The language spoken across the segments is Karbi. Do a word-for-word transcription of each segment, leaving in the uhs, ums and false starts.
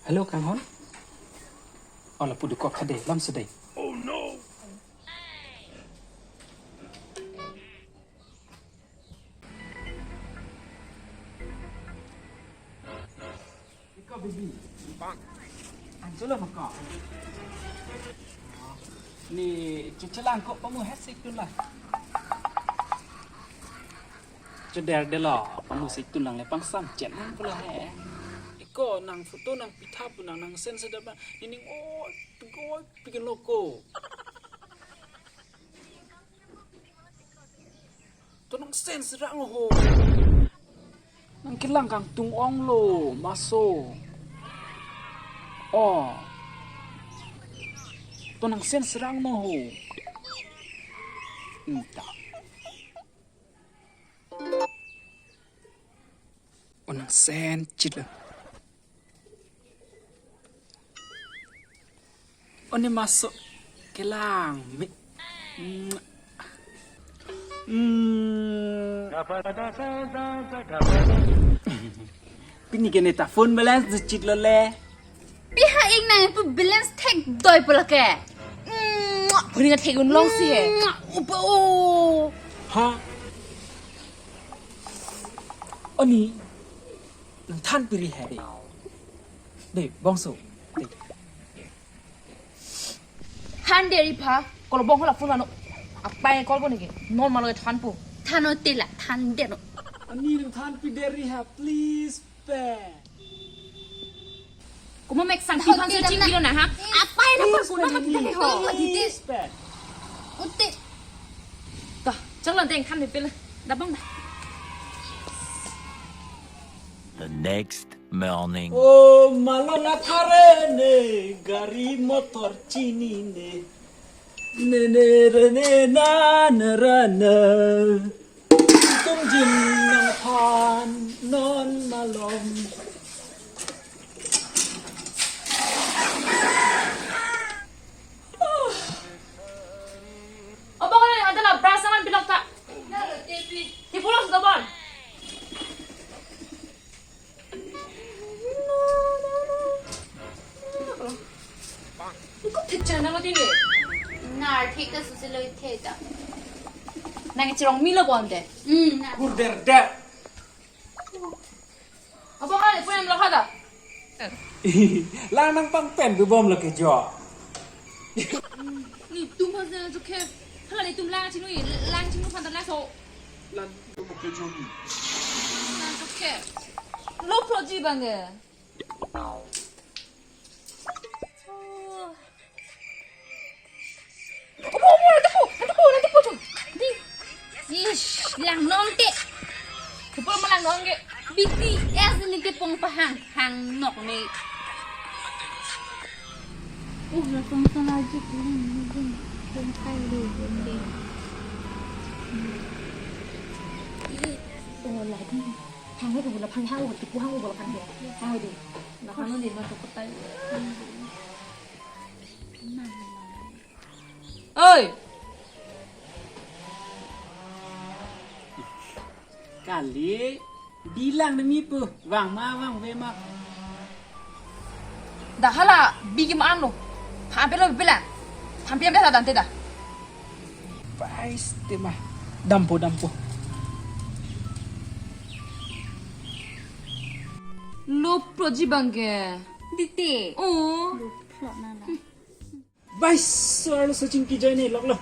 Hello, Kanghon. Oh, lapu dokok hade, lam sedai. Oh no. Iko bibi. Anjolo mako. Ni chuchelang ko pamu hesik tu la. Ceder delo, pamu sik tu lang le pangsam chen nang pula he. Iko nang photo nang pitha pu nang nang sen sedap na. Nining o, oi, pikin loko. To nang sen serang ho. Nang kelang kangtung ong lo, maso. Oh. To nang sen serang no ho. Entah. O nang sen chit lo. O ne maso kelang me. Hmm. Pini ke ne ta phone balance du chit lo le. Pi ha ing nang pu balance thek doi pu lake. Puni na thek un long si he. Upa o. Ha? Oni, nang than piri he de. De, bongso. De. Than deri pha, kolo bong hola phone ano. Apai call ko niki, non malo than pu. Thano tela, than deno. Ani nang than pi deri ha, please, pe. Kuma mek sang tipan se ching kilo na ha. Apai na pa kuna pa tele ho. Please, pe. Ute. Dah, chang lan deng than de pele. Dabang dah. The next morning. Oh, malon athare ne, gari motor chinine. Ne ne re ne na ne ra ne. Tum jin nang than non malom. Abang, ada la brush saman pilok ta. Tipulos dobon. Ikut thek channel lo tini. Nar thek ta susi lo thek ta. Nang chirong milo bonte. Hmm, na. Kurder der. Abang, ale punya lo hada. Lang nang pangpen du bom lo ke jo. Netum ha jena chokhe. Hala netum lang chinu, lang chinu phan ta laso. Lang do mo ke jo ni. Lang chokhe. Lo proji bang e. Opo, opo, nanti po, nanti po, nanti po, chum. Di. Ish, lang nong te. Kupul malang nong ke. B T S ini te pong pahang, hang nok ni. Uh, langsung sana aja, ini, ini, ini. Pong kai dulu, pong deh. Ini, oh, lagi. Hang itu bola, hang, hang, tipu hang bola, hang dia. Hang itu. Nah, hang ini masuk ke tai. Oi. Kali bilang demi pu, vang ma, vangve ma. Dah hala bigi ma anu. Hampir lo bilang. Hampir hampir ada ante dah. Pais tema. Dampo, dampo. Lo proji bang ke. Dite. Oh. Lo pro na na. Bai, so arloso chingki join e lok lo.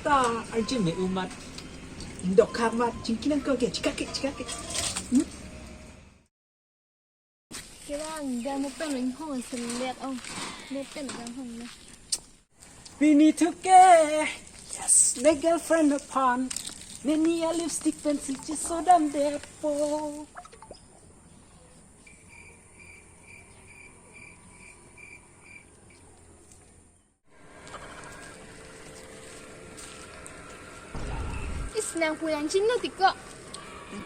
Ta arjun me umat. Dok khak mat chingki nang ko ke, chikak ke, chikak ke. Hmm? Kevang demo pen lo inghong selet ong. Ne pen lo inghong ne. Pini thu ke. Yes, ne girlfriend aphan. Neni a lipstick pen si chisodam depo. Is nang pu yang chini lo tiko.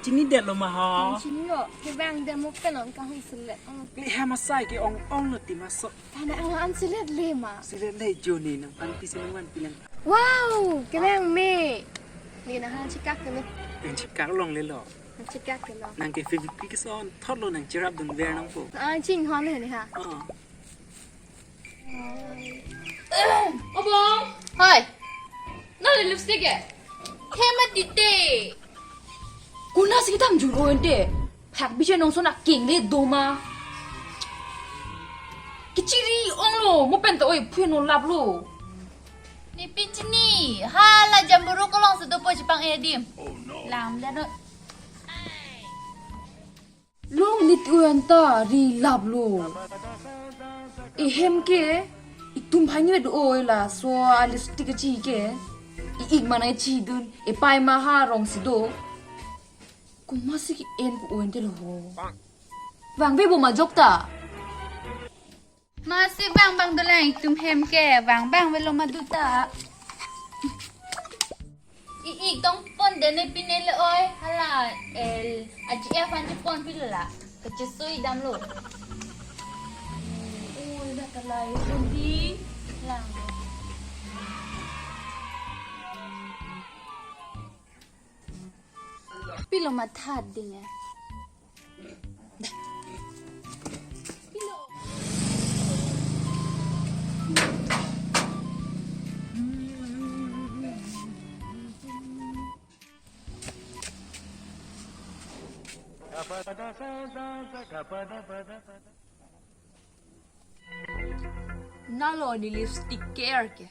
Chini det lo ma ho. Yang chini lo. Kevang demo pen lo inghong selet. Oh. Kli ha masai ke ong ong lo ti maso. Kana ang an selet le ma. Selet le jo ne nang pan pi senang wan pilang. Wow, kevang me. Ni na ha chikak ke me. Yang chikak long le lo. Chikak ke lo. Nang ke Phoebe Peterson thotlo nang cherap dun ver nangpo. Ah, chinghon he ni ha. Oh. Obong. Hoi. Nang lipstick ke? He ma tite. Kuna si kitam juro ente. Phak biche nongson aking le doma. Kichiri onglo, mo pen to oi phuno laplo. Ne pin chini, hala jamburu kolong si dopo chipang-e adim. Lam dano. Long nit uyan ta ri laplo. Ehem ke, itum bhani do oi laso a lipstick chi ke. I-ik mana chidun, epai ma ha rong si do. Komat si ke-en pu ente lo ho. Vangve bo ma jok ta. Masi vang vang dolang itum hem ke, vang vang velo ma do ta. I-ik tong pon dene pinele oi, hala, el, aji aphan ji pon pilo la. Kachesui damlo. Oi, dak kalai pon di. Lang. Pilo mathat ding eh. Nalo ne lipstick ke-er ke.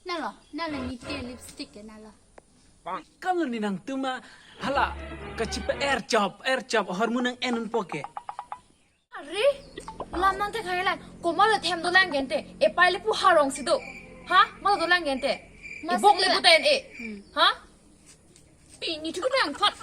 Nalo, nalo ne ke lipstick ke nalo. Kamlo ne nangtum ma hala kachipa-er chop, er chop, hormu nang-en unpo ke. Are, lam nang te khai lang, komat lo them dolang gente, epai le pu ha rong si do. Ha? Malo dolang gente. Masi ibok le la- buta en e. Hmm. Ha? Pini thu nang thot.